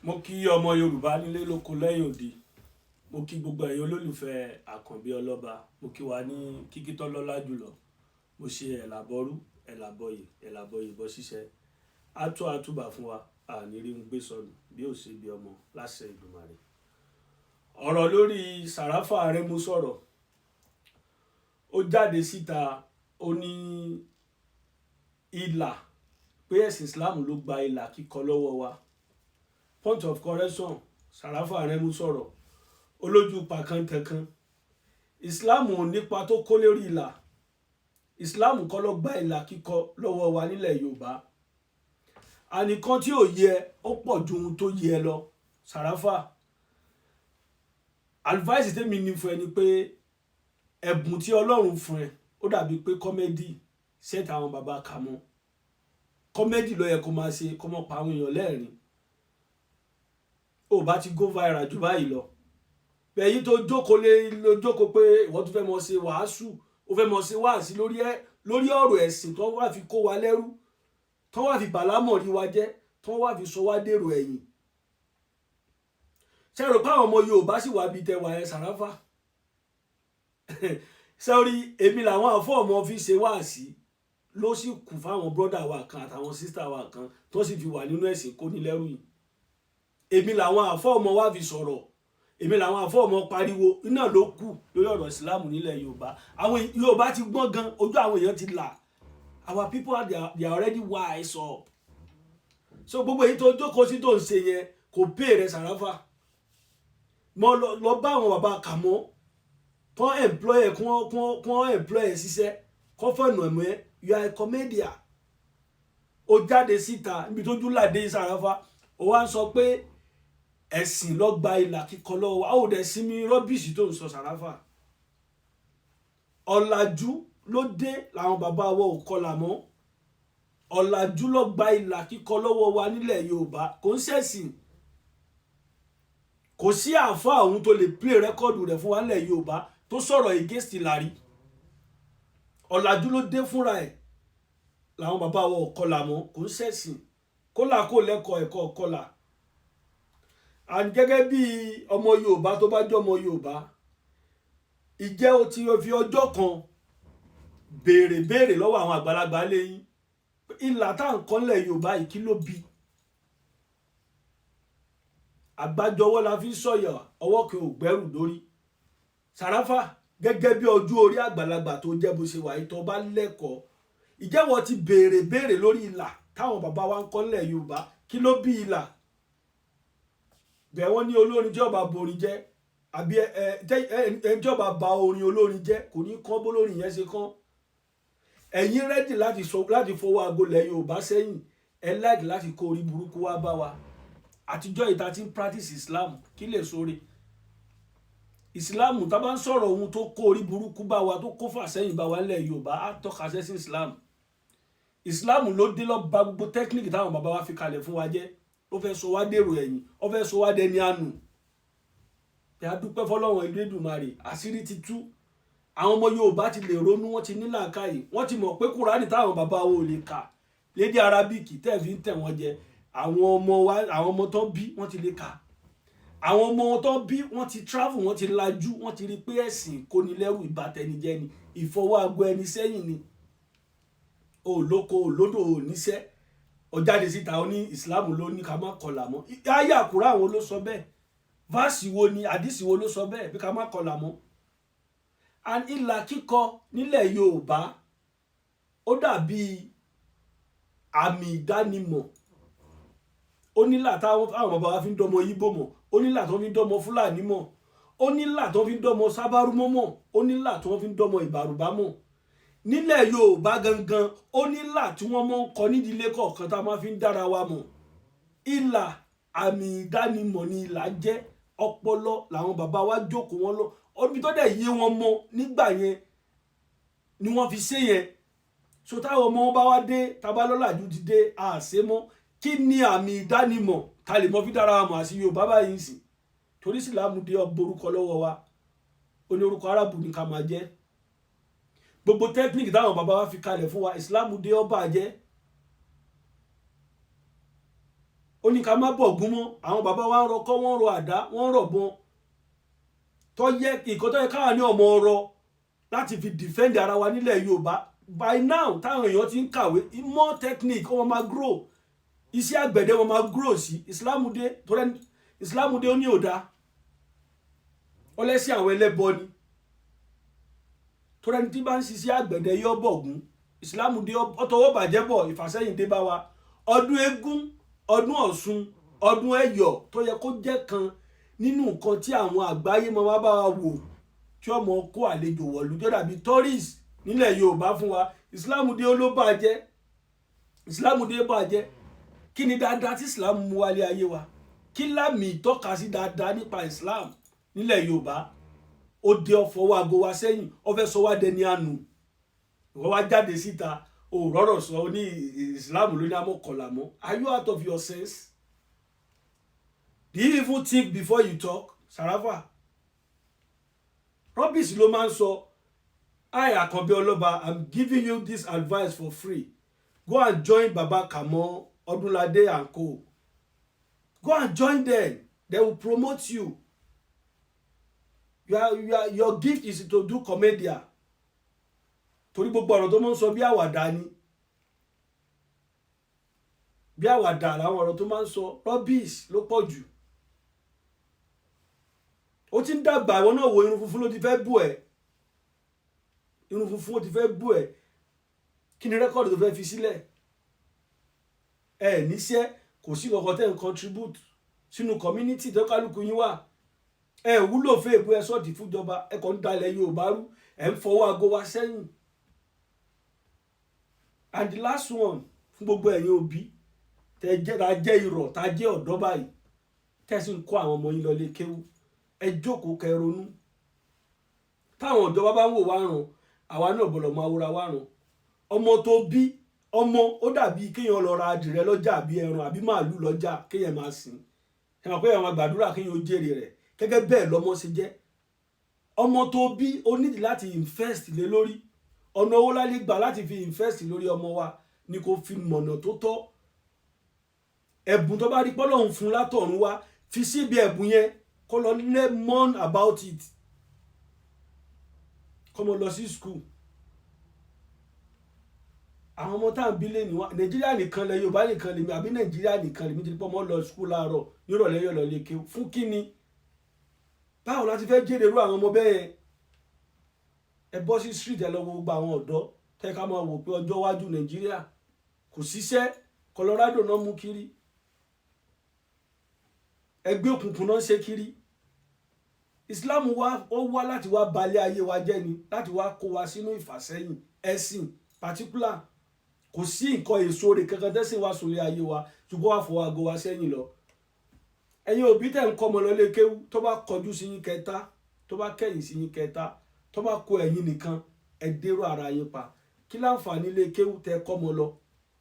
Mo kí ọmọ Yorùbá nílé lóko lẹ́yìn òdì. Mo kí gbogbo ẹ̀yin olólùfẹ́ Àkànbí Ọlọ́ba. Mo kí wa ní kíkí tó lọ́lá jùlọ. Mo ṣe ẹ̀làbọ̀rú, ẹ̀làbọ̀yè, ẹ̀làbọ̀yè bọ́ ṣíṣẹ́. Á tó àtúbà fún wa, àní rí ń gbé sọnù bí ó ṣe bí ọmọ láṣẹ Èdùmàrè. Ọ̀rọ̀ lórí Sàráfà Arẹ́mú sọ̀rọ̀. Ó jáde síta, ó ní ìlà pé ẹ̀sìn Islam ló gba ìlà kíkọ lọ́wọ́ wa. Point of correction, Sàráfà Arẹ́mú sọ̀rọ̀. Olójú pàkàntẹ̀kan. Islam ò nípa tó kó lórí ìlà. Islam kọ́ ló gba ìlà kíkọ lọ́wọ́ wa nílẹ̀ Yorùbá. Ànìkan tí ò yẹ ó pọ̀ ju ohun tó yẹ lọ. Sàráfà, advice tèmi ní fún ẹ ni pé ẹ̀bùn tí Ọlọ́run fún ẹ, ó dàbí pé comedy set àwọn bàbá kà mọ́. Comedy ló yẹ kó máa ṣe, kó mọ́ pa àwọn èèyàn lẹ́rìn. Ó bá ti go viral jù báyìí lọ. Bẹ̀yìn tó jókòó lé ló jókòó pé ìwọ tún fẹ́ mọ ṣe wàásù, ó fẹ́ mọ ṣe wàásù lórí ẹ, lórí ọ̀rọ̀ ẹ̀sìn tó wá fi kó wa lẹ́rú, tó wá fi bàlámọ̀ rí wa jẹ́, tó wá fi sọ wá dèrò ẹ̀yìn. Ṣé rò pé àwọn ọmọ Yorùbá sì wá bíi tẹwà ẹ, Sàráfà? Sẹ́rí, èmi làwọn àfọ́ ọmọ fi ṣe wáàsí ló sì kù fáwọn brother wa kan àtàwọn sister wa kan tó sì fi wà nínú ẹ̀sìn kó ní lẹ́rú yìí. Èmi làwọn àfọ́ ọmọ wa fi sọ̀rọ̀, èmi làwọn àfọ́ ọmọ pariwo iná ló kù lórí ọ̀rọ̀ ìsìláàmù nílẹ̀ Yorùbá. Àwọn Yorùbá ti gbọ́n gan, ojú àwọn èèyàn ti là. Our people are they are already wise up. So gbogbo èyí tó jókòó sí tó ń ṣe yẹn kò pè rẹ, Sàráfà. Mo lọ bá àwọn bàbá kàmọ́ kàn employ ẹ, kàn employ ẹ ṣiṣẹ́, kàn fọ̀nà ẹ̀mọ́ ẹ. You are a comedian. Ó jáde síta níbi tójú làdé, Sàráfà, ó wá ń sọ pé ẹ̀sìn ló gba ìlà kíkọ lọ́wọ́ wa. Ó dẹ̀ sinmi rubbish tó ń sọ, Sàráfà. Ọ̀làjú ló dé làwọn bàbá wa ò kọlà mọ́. Ọ̀làjú ló gba ìlà kíkọ lọ́wọ́ wa nílẹ̀ Yorùbá, kò ń ṣẹ̀sìn. Kò sí àáfàá òun tó lè play record rẹ̀ fún wa nílẹ̀ Yorùbá tó sọ̀rọ̀ against ìlàrí. Ọ̀làjú ló dé fúnra ẹ̀ làwọn bàbá wa ò kọlà mọ́, kò ń ṣẹ̀sìn. Kólà kò lẹ́kọ̀ọ́ ẹ̀kọ́ kọlà. And gẹ́gẹ́ bí ọmọ Yorùbá tó bá jẹ́ ọmọ Yorùbá, ìjẹ́ o ti fi ọjọ́ kan béèrè béèrè lọ́wọ́ àwọn àgbàlagbà lẹ́yìn ìlà tá à ń kọ́ nílẹ̀ Yorùbá yìí, kí ló bí? Àgbájọwọ́ la fi ń sọ̀yà, ọwọ́ kí o gbẹ́rù lórí. Sàráfà, gẹ́gẹ́ bí ọjọ́ orí àgbàlagbà tó jẹ́ bó ṣe wà yìí, tó bá lẹ́kọ̀ọ́, ìjẹ́wọ́ ti béèrè béèrè lórí ìlà táwọn bàbá wa ń kọ́ nílẹ̀ Yorùbá, kí ló bí ìlà bẹ́ẹ̀? Wọ́n ní olórin tí ó bá borin jẹ́ àbí ẹ ẹ tí ó bá ba orin olórin jẹ́, kò ní kán bólórin yẹn ṣe kán. Ẹ̀yin ready láti sọ láti fọwọ́ aago lẹ̀ Yorùbá sẹ́yìn. Ẹ like láti kó orí burúkú wá bá wa. Àtijọ́ ìta tí ń practice Islam, kí lè sóre Islam? Tá bá ń sọ̀rọ̀ ohun tó kó orí burúkú bá wa, tó kó fà sẹ́yìn bá wa nílẹ̀ Yorùbá, á tọ́ka sẹ́sìn Islam. Islam ló dé lọ bà gbogbo technique táwọn bàbá wa fi kalẹ̀ fún wa jẹ́. Ó fẹ́ sọ wá dèrò ẹ̀yìn, ó fẹ́ sọ wá dẹni àánú. Bí a dúpẹ́ fọlọ́run Elédùmarè, àṣírí ti tú. Àwọn ọmọ Yorùbá ti lè ronú, wọ́n ti ní làákàyè, wọ́n ti mọ̀ pé Kùránì táwọn bàbá wa ò lè kà lédè Arabic tẹ́ fi ń tẹ̀ wọ́n jẹ, àwọn ọmọ wa, àwọn ọmọ tó bí, wọ́n ti lè kà. Àwọn ọmọ tó bí, wọ́n ti travel, wọ́n ti lajú, wọ́n ti rí pé ẹ̀sìn kónilẹ́rù, ìbátẹnijẹ́ ni, ìfọwọ́ aago ẹni sẹ́yìn ni. Òlóko òlódò òníṣẹ́, ó jáde síta, ó ní Islam ló ní ká má kọlà mọ́. Ayé àkúrà àwọn ló sọ bẹ́ẹ̀? Verse wo ni, àdìsí wo ló sọ bẹ́ẹ̀ bí ká má kọlà mọ́? And ìlà kíkọ nílẹ̀ Yorùbá, ó dàbí àmì ìdánimọ̀. Ó nílà táwọn àwọn bàbá wa fi ń dọ́mọ Yíbò mọ̀, ó nílà tó fi ń dọ́mọ Fúlàní mọ̀, ó nílà tó fi ń dọ́mọ Sábárúmọ́ mọ̀, ó nílà tó fi ń dọ́mọ Ìbàrùbá mọ̀. Nílẹ̀ Yorùbá gangan, ó nílà tí wọ́n mọ̀ ń kọ nídìílé kọ̀ọ̀kan tá a máa fi ń dára wa mọ̀. Ìlà, àmì ìdánimọ̀ ni ìlà jẹ́. Ọpọlọ làwọn bàbá wa jókòó wọn lọ, ọdún tó dẹ̀ yé wọn mọ nígbà yẹn ni wọ́n fi ṣe yẹn. So táwọn ọmọ wọn bá wá dé, tabalọ́làjú ti dé, àṣẹ mọ́. Kí ni àmì ìdánimọ̀ ta lè mọ fi dára wa mọ̀ àti Yorùbá báyìí sì? Torí Ìsìlámù dé, borúkọ lọ́wọ́ wa. Ó ní orúkọ Arábù ní ká máa jẹ́. Gbogbo technique táwọn bàbá wa fi kalẹ̀ fún wa, Ìsìlámù dé, ó bàjẹ́. Ó ní ká má bọ̀gún mọ́. Àwọn bàbá wa ń rọkọ́, wọ́n ń rọ àdá, wọ́n ń rọ̀bọ̀n tó yẹ ìkọ́ tó yẹ káwa ní ọmọ ọrọ̀ láti fi defend ara wa nílẹ̀ Yorùbá. By now, táwọn èèyàn ti ń kàwé, more technique wọ́n máa grow, iṣẹ́ àgbẹ̀dẹ wọn máa grow sí. Islam dé, torí Islam dé, ó ní òda ọlẹ́sìn àwọn ẹlẹ́bọ ni, torí ẹni tí bá ń ṣiṣẹ́ àgbẹ̀dẹ yọ bọ̀gún. Islam dé, ọtọwọ́ bàjẹ́ bọ̀, ìfàsẹ́yìn dé bá wa. Ọdún eégún, ọdún Ọ̀ṣun, ọdún Ẹ̀yọ̀ tó yẹ kó jẹ́ kan nínú nǹkan tí àwọn àgbáyé máa wá bá wa wò, tí ọmọ kó àlejò wọ̀lú, tó dàbí tourist nílẹ̀ Yorùbá fún wa, Islam dé, ó ló bàjẹ́. Islam dé, bàjẹ́. Kí ni dáadáa tí Islam mú wálé ayé wa? Kí lámì ìtọ́ka sí dáadáa nípa Islam nílẹ̀ Yorùbá? Ó dé, ọ̀fọ̀ aago wa sẹ́yìn, ó fẹ́ sọ wá dẹni àánú. Ìwọ wá jáde síta, o rọrọ sọ ní Islam ló ní amọ̀kọ̀là mọ́. Are you out of your sense? Do you even think before you talk? Sarafa, rubbish ló máa ń sọ. I, Àkànbí Ọlọ́ba, I'm giving you this advice for free. Go and join Baba Kamo, Ọdúnládé and co. Go and join them. They will promote you. You are, your gift is to do commedia, torí gbogbo ọ̀rọ̀ tó máa ń sọ, bí àwàdà ni, bí àwàdà làwọn ọ̀rọ̀ tó máa ń sọ. Rubbish ló pọ̀ jù. Ó ti ń dàgbà. Ìwọ náà wo, irun funfun ló ti fẹ́ bù ẹ́, irun funfun ó ti fẹ́ bù ẹ́. Kí ni record tó fẹ́ fi sílẹ̀? Ẹ níṣẹ́, kò sí kankan tẹ́ ń contribute sínú community tó kálukú yín wà. Ẹ wúlò fún èbú, ẹ sọ́ọ̀tì fúnjọba, ẹ kàn ń dalẹ̀ Yorùbá rú, ẹ ń fọwọ́ aago wa sẹ́yìn. And the last one, fún gbogbo ẹ̀yin òbí tẹ́ jẹ́, tá jẹ́ irọ̀, tá jẹ́ ọ̀dọ́ báyìí, tẹ́ sì ń kó àwọn ọmọ yín lọ lé kéwú, ẹ jókòó kẹ́ ronú. Táwọn ìjọba bá ń wò wá ràn, àwa náà gbọ́dọ̀ máa wúra wá ràn. Ọmọ tó bí, ọmọ ó dàbí kéèyàn lọ ra adìrẹ lọ́jà àbí ẹran àbí màálù lọ́jà, kéèyàn máa sìn. Ẹ mọ̀ pé àwọn gbàdúrà kéèyàn ó jèrè rẹ̀. Gẹ́gẹ́ bẹ́ẹ̀ lọ́mọ ṣe jẹ́. Ọmọ tó bí, ó nídìí láti invest lé lórí. Ọ̀nà owó lálẹ́ gbà láti fi invest lórí ọmọ wa ni kò fi mọ̀nà tó tọ́. Ẹ̀bùn tó bá rí pọ́lọ́hún fún látọ̀run wá, fi síbi ẹ̀bùn yẹn, kó lọ learn more about it, kó mọ lọ sí school. Àwọn ọmọ tá à ń bí lé ní wa, Nàìjíríà nìkan lẹ, Yorùbá nìkan lèmi àbí Nàìjíríà nìkan lèmi ti pọ́ mọ́ lọ school láàárọ̀, nírọ̀lẹ́ yọ̀ lọ lè ké fún kíni? Báwo la ti fẹ́ jèrè irú àwọn ọmọ bẹ́ẹ̀ yẹn? Ẹ bọ́ sí street, ẹ lọ wo gbogbo àwọn ọ̀dọ́ tẹ́ ká máa wò pé ọjọ́ iwájú Nàìjíríà, kò síṣẹ́. Colorado náà mú kiri, ẹgbẹ́ òkùnkùn náà ń ṣe kiri. Islam wa, ó wá láti wá balẹ̀ ayé wa jẹ́ ni, láti wá kó wa sínú ìfàsẹ́yìn ẹ̀sìn particular. Kò sí nǹkan èso rẹ̀ kankan tẹ́sìn wá sórí ayé wa, ṣùgbọ́n wà fọwọ́ aago wa sẹ́yìn lọ. Ẹ̀yin òbí tẹ̀ ń kọ́ ọmọ lọlé kéwú, tó bá kọjú sí yín kẹta, tó bá kẹ̀yìn sí yín kẹta, tó bá kó ẹ̀yin nìkan, ẹ dérò ara yín pa. Kí láǹfààní ilé kéwú tẹ kọ́ ọmọ lọ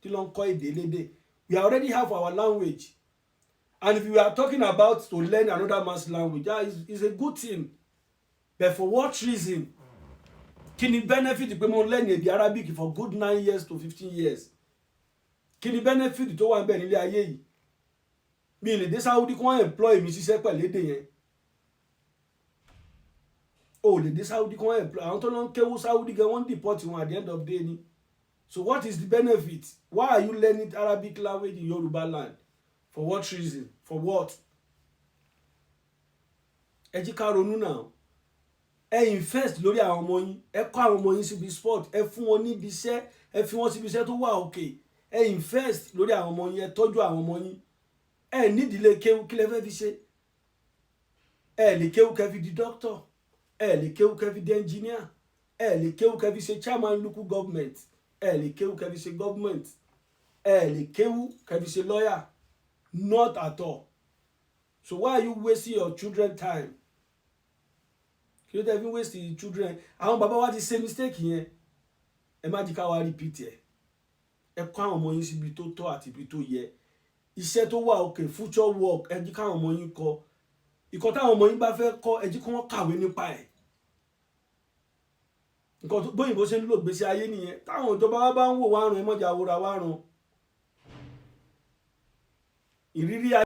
tí ló ń kọ́ èdè lédè? We already have our language, and if we are talking about to learn another man's language, that is a good thing, but for what reason? Kí ni benefit pé mo learn èdè Arabic for good 9 years to 15 years? Kí ni benefit tó wà níbẹ̀ nílé ayé yìí? Mi lè dé Saudi kí wọ́n employ mi ṣiṣẹ́ pẹ̀lú èdè yẹn. O lè dé Saudi kí wọ́n employ àwọn tó lọ ń kéwú Saudi gan, wọ́n deport wọn at the end of the day ni. So what is the benefit? Why are you learning Arabic language in Yoruba land? For what reason? For what? Ẹ jí ká ronú náà. Ẹ invest lórí àwọn ọmọ yín. Ẹ kọ́ àwọn ọmọ yín síbi sport, ẹ fún wọn níbi iṣẹ́, ẹ fi wọn síbi iṣẹ́ tó wà òkè. Ẹ invest lórí àwọn ọmọ yín, ẹ tọ́jú àwọn ọmọ yín. Ẹ nídìílé kéwú, kí lẹ fẹ́ fi ṣe? Ẹ lè kéwú kẹ́ fi di doctor, ẹ lè kéwú kẹ́ fi di engineer, ẹ lè kéwú kẹ́ fi ṣe chairman local government, ẹ lè kéwú kẹ́ fi ṣe government, ẹ lè kéwú kẹ́ fi ṣe lawyer, not at all. So why are you wasting your children time? Kí ló tẹ́ fi waste the children? Àwọn bàbá wa ti ṣe mistake yẹn, ẹ má jí ká wá repeat ẹ. Ẹ kọ́ àwọn ọmọ yín síbi tó tọ́ àti ibi tó yẹ, iṣẹ́ tó wà òkè, future work. Ẹ jí káwọn ọmọ yín kọ́ ìkọ́ táwọn ọmọ yín bá fẹ́ kọ́. Ẹ jí kí wọ́n kàwé nípa ẹ̀. Nǹkan tó bóyìnbó ṣe ń lò gbèsè ayé nìyẹn. Táwọn ìjọba wa bá ń wò wá rùn, ẹ mọ̀jà wòra wá rùn. Ìrírí.